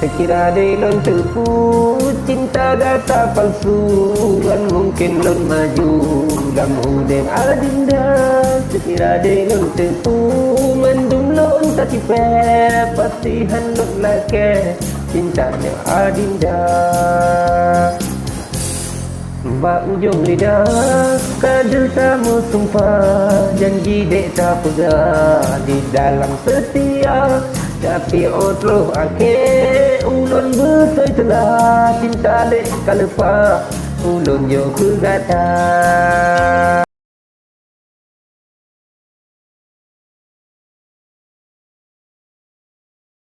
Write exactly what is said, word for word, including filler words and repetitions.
Kira deh lôn teupeu cinta gata palsu, dan mungkin lôn maju lam udeb adinda. Sekira deh lôn teupeu mandum lôn tatipée, pasti han lôn lakée cinta nyoe adinda. Bak ujong lidah ka deuh tameusumpah, janji dek tapeugah di dalam seutia. Tapi 'oh troh akhé ulôn beutôi teulah, cinta lé ka leupah ulôn jok keu gata.